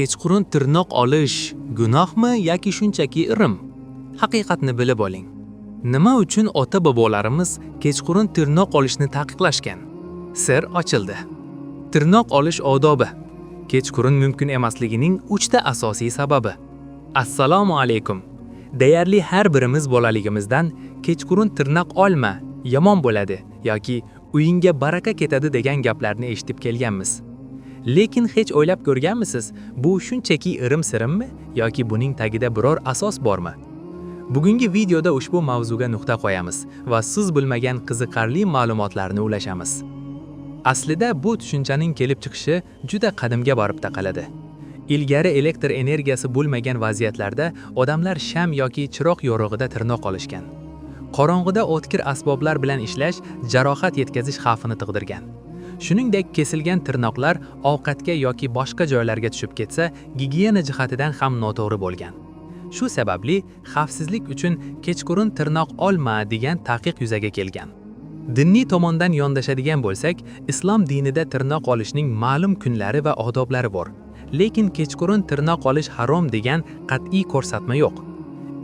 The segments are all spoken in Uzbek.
Kechqurun tirnoq olish gunohmi yoki shunchaki irim? Haqiqatni bilib oling. Nima uchun ota-bobolarimiz kechqurun tirnoq olishni taqiqlashgan? Sir ochildi. Tirnoq olish odobi. Kechqurun mumkin emasligining 3 ta asosiy sababi. Assalomu alaykum. Deyarli har birimiz bolaligimizdan "Kechqurun tirnoq olma, yomon bo'ladi" yoki "Uyingga baraka ketadi" degan gaplarni eshitib kelganmiz. Lekin hech o'ylab ko'rganmisiz, bu shunchaki irim-sirimmi yoki buning tagida biror asos bormi? Bugungi videoda ushbu mavzuga nuqta qo'yamiz va siz bilmagan qiziqarli ma'lumotlarni ulashamiz. Aslida bu tushunchaning kelib chiqishi juda qadimga borib taqaladi. Ilgari elektr energiyasi bo'lmagan vaziyatlarda odamlar sham yoki chiroq yorug'ida tirnoq olishgan. Qorong'ida o'tkir asboblar bilan ishlash jarohat yetkazish xavfini tug'dirgan. Shuningdek, kesilgan tirnoqlar ovqatga yoki boshqa joylarga tushib ketsa, gigiyena jihatidan ham noto'g'ri bo'lgan. Shu sababli xavfsizlik uchun "Kechqurun tirnoq olma" degan taqiq yuzaga kelgan. Diniy tomondan yondashadigan bo'lsak, islom dinida tirnoq olishning ma'lum kunlari va odoblari bor. Lekin kechqurun tirnoq olish harom degan qat'iy ko'rsatma yo'q.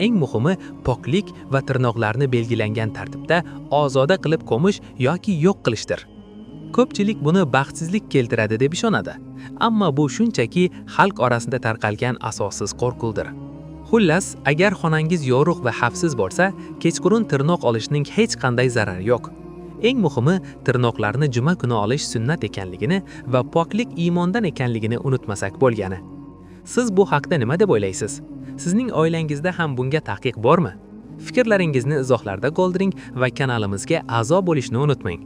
Eng muhimi poklik va tirnoqlarni belgilangan tartibda ozoda qilib ko'mish yoki yo'q qilishdir. Ko'pchilik buni baxtsizlik keltiradi deb ishonadi. Ammo bu shunchaki xalq orasida tarqalgan asossiz qo'rquvdir. Xullas, agar xonangiz yorug' va xavfsiz bo'lsa, kechqurun tirnoq olishning hech qanday zarari yo'q. Eng muhimi, tirnoqlarni juma kuni olish sunnat ekanligini va poklik iymondan ekanligini unutmasak bo'lgani. Siz bu haqda nima deb o'ylaysiz? Sizning oilangizda ham bunga taqiq bormi? Fikrlaringizni izohlarda qoldiring va kanalimizga a'zo bo'lishni unutmang.